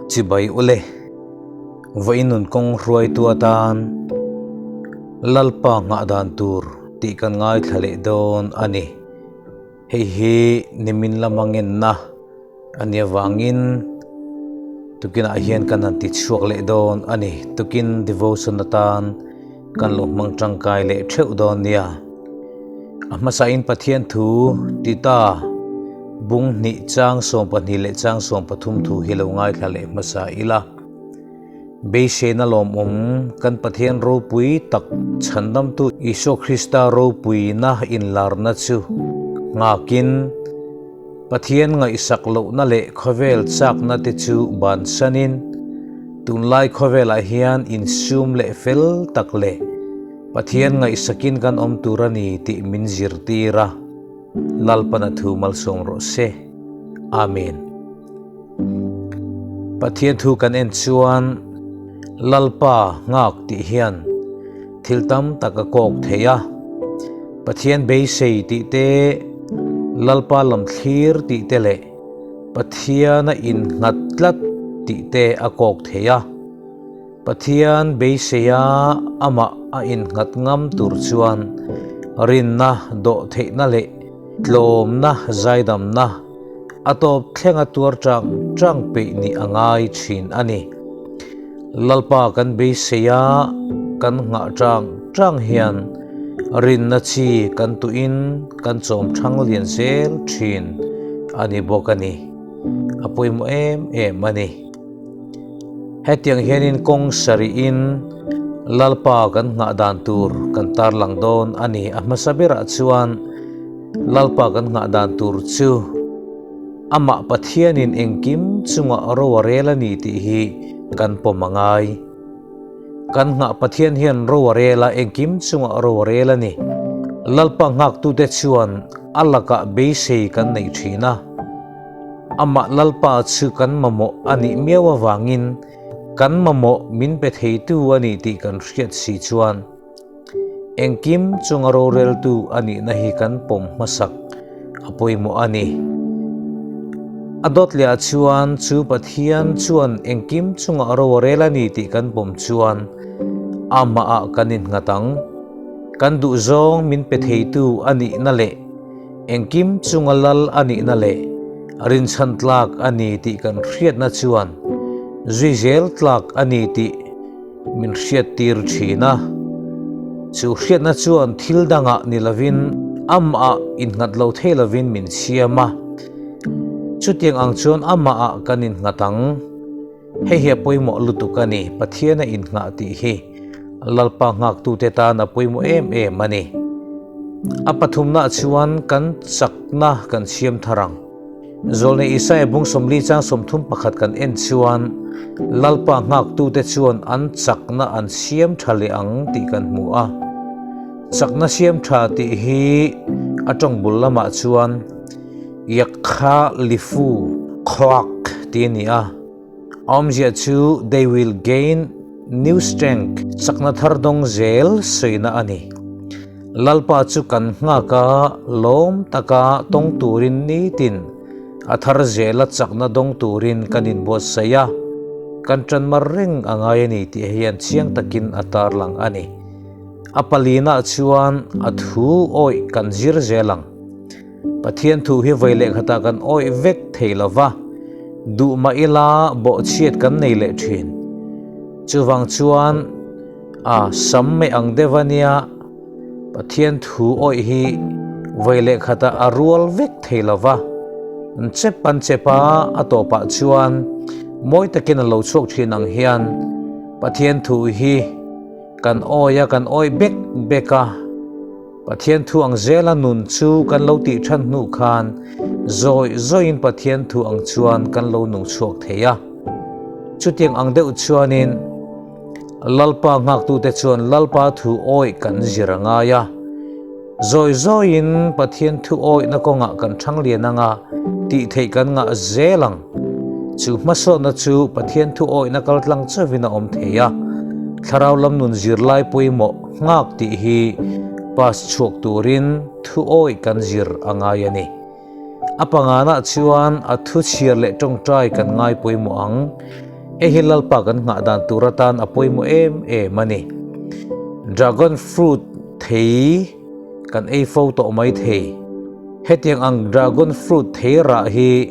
Chibai ule, vawiin nun kawng hruaitu atan Lalpa nghah dan tur tih kan ngaithla leh dawn a ni. Hei hi nimin lama ngenna a nih avangin tukinah hian kan han ti chhuak leh dawn a ni. Tukin devotion atan kan lo hmang tangkai leh theuh dawn nia. A hmasain Pathian thu Tita bung hnih chang 12 leh chang 13 thu hi lo ngaithla leh hmasa ila. Beiseina lawmawm kan Pathian ropui tak chhandamtu Isua Krista ropuina inlarna chu nghakin Pathian ngaihsak lohna leh khawvel chakna te chu bansanin tunlai khawvelah hian insum leh fel tak leh Pathian ngaihsakin kan awm tur a ni tih min zirtir a, Lalpan a thu malsawm rawh se. Amen. Pathian thu kan en chuan Lalpa nghak tih hian thil tam tak a kawk thei a. Pathian beisei tih te, Lalpa lam thlir tih te leh Pathiana innghat tlat tih te a kawk thei a. Pathian beiseia amah a innghat ngam tur chuan rinna, dawhtheihna leh tlawmna, zaidamna a tawp thlenga tuar chang chang peih nih a ngai thin a ni. Lalpa kan beiseia kan nghah chang chang hian rinna chi kan tuhin kan chawm thang lian zel thin a ni bawk a ni. A pawimawh em em a ni. Hetiang hianin kawng sarihin Lalpa kan nghah dan tur kan tarlang dawn a ni. A hmasa berah chuan Lalpa kan nghah dan tur chu Amah Pathianin engkim chungah ro a rel a ni tih hi kan pawm a ngai. Kan nghah Pathian hian ro a rel a, engkim chungah ro a rel a ni. Lalpa nghaktute chuan a lakah beisei kan neih thin a. Amah Lalpa chu kan mamawh a nih miau avangin kan mamawh min pe theitu a nih tih kan hriat si chuan engkim chunga roreltu a nihna hi kan pawm hmasak a pawimawh a ni. A dawt lehah chuan chu Pathian chuan engkim chunga ro a rel a ni tih kan pawm chuan amahah kan innghat ang. Kan duhzawng min pe theitu a nihna leh Engkim chunga lal a nihna leh rinchhan tlak a ni tih kan hriatna chuan zui zel tlak a ni tih min hriattir thin a. Chu hriatna chuan thil dangah ni lovin amah innghat lo thei lovin min siam a. Chutiang ang chuan amahah kan innghat ang. Hei hi a pawimawh lutuk a ni, Pathian a inngah tih hi Lalpa nghaktute tan a pawimawh em em a ni. A pathumnaah chuan kan chakna kan siam thar ang. Zawlnei Isaia bung 40 chang 31 kan en chuan Lalpa nghaktute chuan an chakna an siam tha leh ang tih kan hmu a. Chakna siam tha tih hi a tawng bul lamah chuan Yakha Lifu Khoak tih a ni a, a awmzia chu They will gain new strength, chakna thar dawng zel sawina a ni. Lalpa chu kan nghak a, lawm taka tawng turin nitin a thar zela chakna dawng turin kan inbuatsaih a, kan tanmar reng a ngai a ni tih hian chiang takin a tarlang a ni. A palinah chuan a thu awih kan zir zel ang. Pathian thu hi vawi leh khatah kan awih vek thei lo va, duh mah ila bawhchhiat kan nei leh thin. Chuvang chuan a sam mai ang deuh a nia, Pathian thu awih hi vawi leh khatah a rual vek thei lo va, an chep an chep a, a tawpah chuan mawi takin a lo chhuak thin ang hian Pathian thu hi kan awih a, kan awih bek bek a. Pathian thu ang zela nun chu kan lo tih than hnu khan zawi zawiin Pathian thu ang chuan kan lo nung chhuak thei a. Chutiang ang deuh chuanin Lalpa nghaktute chuan Lalpa thu awih kan zir a ngai a. Zawi zawiin Pathian thu awihna kawngah kan thang lian anga tih theih kan ngah zel ang. Chu hmasawnna chu Pathian thu awihna kaltlang chauhin a awm thei a. Thlarau lam nun zirlai pawimawh Nghak tih hi pass chhuak turin thu awih kan zir a ngai a ni. A panganah chuan a thu chhiar leh tawngtai kan ngai pawimawh ang. Hei hi Lalpa kan nghah dan tur atan a pawimawh em em a ni. Dragon fruit thei kan ei fo tawh mai thei. Hetiang ang dragon fruit thei rah hi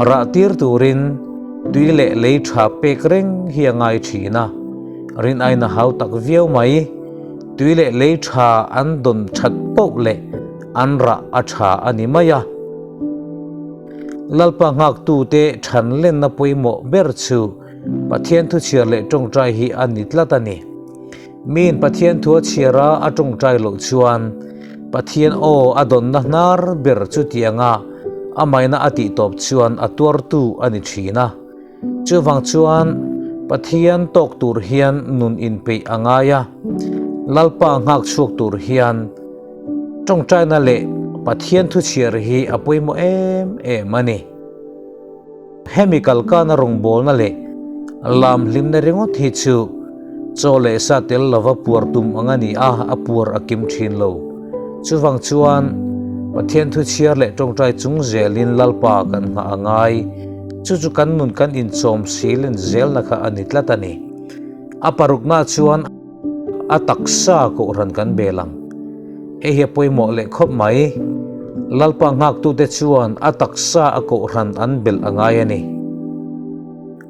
rah tir turin tui leh lei tha pek reng hi a ngai thin a, rin aina hau tak viau mai. Tui leh lei tha an dawn that poh leh an rah a tha a ni mai a. Lalpa nghaktute than lenna pawimawh ber chu Pathian thuchhiar leh tawngtai hi a ni tlat a ni. Miin Pathian thu a chhiar a, a tawngtai loh chuan Pathian aw a dawnna hnar ber chutianga a maina a tihtawp chuan a tuartu a ni thin a. Chuvang chuan Pathian tawk tur hian nun inpeih a ngai a, Lalpa nghak chhuak tur hian tawngtaina leh Pathian thu chhiar hi a pawimawh em em a ni. Hemi kalkana rawngbawlna leh lam hlimna ringawt hi chu chaw leh sa tel lova puar tum ang a ni a, a puar a kim thin lo. Chuvang chuan Pathian thu chhiar leh tawngtai chung zelin Lalpa kan nghah a ngai. Chu chu kan nun kan inchawm silin zelna kha a ni tlat a ni. A parukna chuan A taksa kohhran kan bel ang. Hei hi a pawimawh leh khawp mai. Lalpa nghaktute chuan a taksa a kohhran an belh a ngai a ni.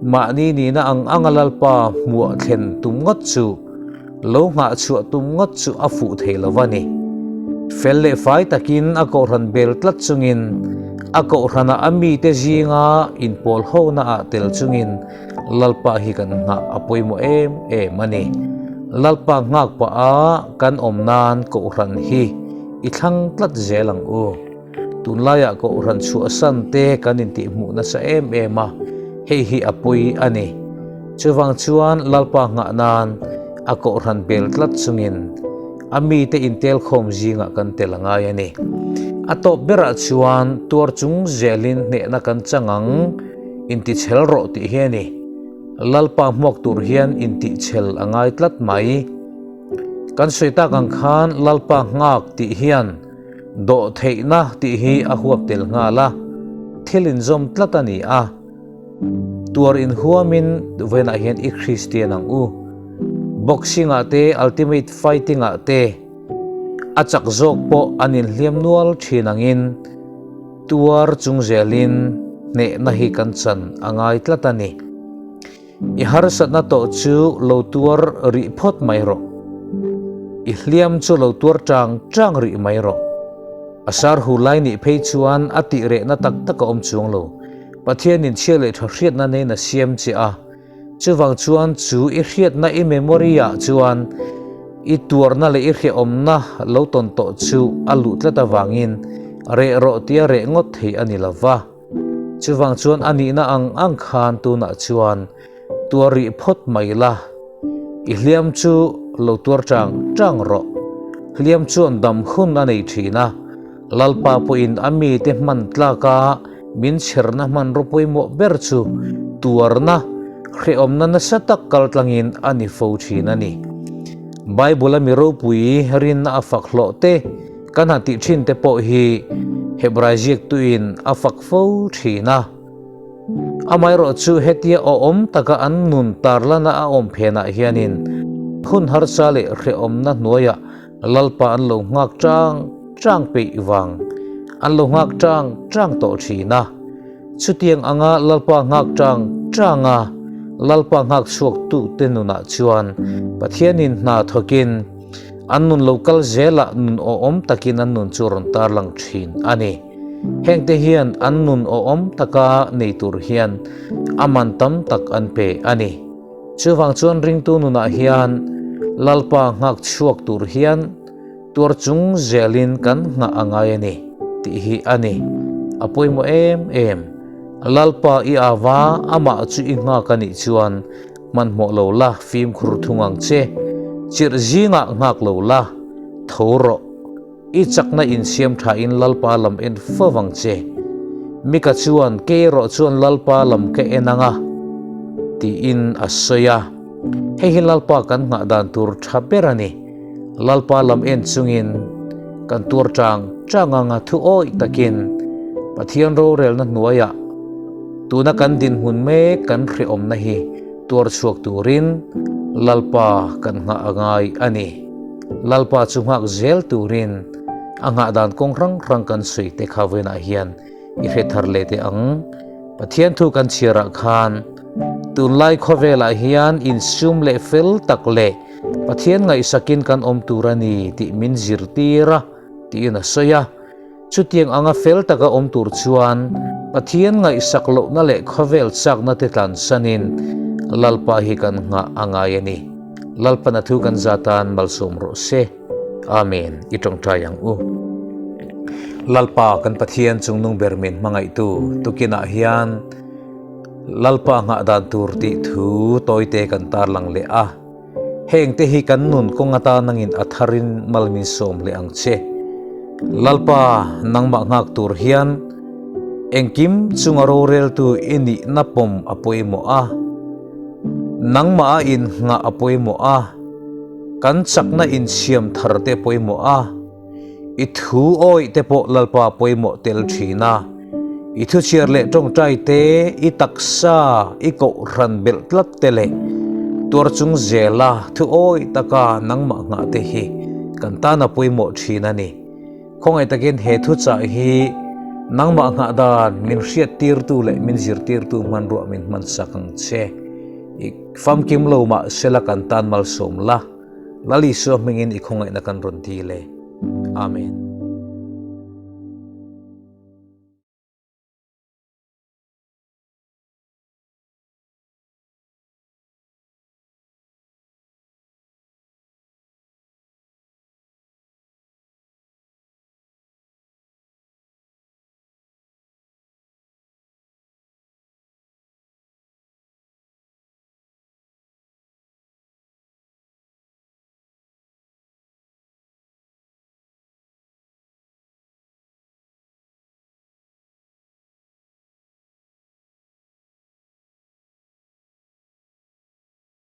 Mahni nihna ang anga Lalpa hmuah thlen tum ngawt chu, lo nghah chhuah tum ngawt chu a fuh thei lo va ni. Fel leh fai takin a kohhran bel tlat chungin, a kohhranah a mite zinga inpawl hona ah tel chungin Lalpa hi kan nghah a pawimawh em em a ni. Lalpa nghak pah a kan awm nan Kohhran hi i thlang tlat zel ang u. Tunlaiah Kohhran chhuahsan te kan intihhmuh nasa em em a, hei hi a pawi a ni. Chuvang chuan Lalpa nghah nan a Kohhran bel tlat chungin a mite intelkhawm zingah kan tel a ngai a ni. A tawp berah chuan tuar chung zelin hnehna kan chang ang. Intichhel rawh tih hi a ni. Lalpa hmuak tur hian intihchhel a ngai tlat mai. Kan sawi tak ang khan Lalpa nghak tih hian dawhtheihna tih hi a huap tel nghal a, thil inzawm tlat a ni a. Tuar inhuamin vawiinah hian i Kristian ang u. Boxing ah te, Ultimate Fighting ah te a chak zawk pawh an inhliam nual thin angin, Tuar chung zelin hnehna hi kan chan a ngai tlat a ni. I harsatna tawh chu lo tuar rih phawt mai rawh. I hliam chu lo tuar chang chang rih mai rawh. A sar hu lai nih phei chuan a tih rehna tak tak a awm chuang lo. Pathianin chhia leh tha hriatna nen a siam che a. Chuvang chuan chu i hriatna i memory ah chuan i tuarna leh i hrehawmna lo tawn tawh chu a luh tlat avangin reh rawh tia reh ngawt thei a ni lo va. Chuvang chuan a nihna ang ang khan tunah chuan tuar rih phawt mai la. I hliam chu lo tuar chang chang rawh. Hliam chuan dam hun a nei thin a, Lalpa pawhin a mite hman tlaka min chherna hmanraw pawimawh ber chu tuarna, hrehawmna nasa tak kaltlangin a ni fo thin a ni. Bible-a mi ropui rinna a fak hlawh te kan han tih thin te pawh hi Hebrai ziaktuin a fak fo thin a. Amaherawh chu hetia awhawm taka an nun tarlana a awm phenah hianin hun harsa leh hrehawmna hnuaiah Lalpa an lo nghak chang chang peih vang an lo nghak chang chang tawh thin a. Chutiang anga Lalpa nghak chang chang a, Lalpa nghak chhuak tute nunah chuan Pathianin hna thawkin an nun lo kal zelah nun awhawm takin an nun chu rawn tarlang thin a ni. Hengte hian an nun awhawm taka nei tur hian a man tam tak an pe a ni. Chuvang chuan ringtu nunah hian Lalpa nghak chhuak tur hian tuar chung zelin kan nghah a ngai a ni tih hi a ni. A pawimawh em em. Lalpa i ava amah chu i nghak a nih chuan hmanhmawh lo la fimkhur thung ang che. Chirh zingah nghak lo la, tho rawh. I chakna insiam thain Lalpa lam en fo vang che. Mika chuan, Kei erawh chuan Lalpa lam ka en ang a, tiin a sawi a. Hei hi Lalpa kan nghah dan tur tha ber a ni. Lalpa lam en chungin kan tuar chang chang ang a, thu awih takin Pathian rorelna hnuaiah. Tuna kan dinhmun mek kan hrehawmna hi tuar chhuak turin Lalpa kan nghah a ngai a ni. Lalpa chu nghak zel turin a nghah dan kawng hrang hrang kan sawi te kha vawiinah hian i hre thar leh teh ang. Pathian thu kan chhiarah khan tunlai khawvelah hian insum leh fel tak leh Pathian ngaihsakin kan awm tur a ni tih min zirtir a tiin a sawi a. Chutiang anga fel taka awm tur chuan Pathian ngaihsak lohna leh khawvel chakna te tlansanin Lalpa hi kan nghah a ngai a ni. Lalpan a thu kan za tan malsawm rawh se. Amen. I tawngtai ang u. Lalpa kan Pathian chungnung ber min hmangaihtu tukinah hian Lalpa nghah dan tur tih thu tawite kan tarlang leh a. Heng te hi kan nun kawng atan nangin a tharin mal min sawm leh ang che. Lalpa, nangmah nghak tur hian engkim chunga roreltu i nihna pawm a pawimawh a, nangmah a innghah a pawimawh a, kan chakna insiam thar te a pawimawh a, I thu awih te pawh Lalpa pawimawh tel thin a, i thu chhiar leh tawngtai te, i taksa, i kohhran belh tlat te leh tuar chung zela thu awih taka nangmah nghah te hi kan tana pawimawh thin a ni. Khawngaih takin he thuchah hi nangmah nghah dan min hriattirtu leh min zirtirtu hmanruah min hmansak ang che. I famkim lo mah sela kan tan malsawm la. Lal Isua hmingin i khawngaihna kan rawn dil e. Amen.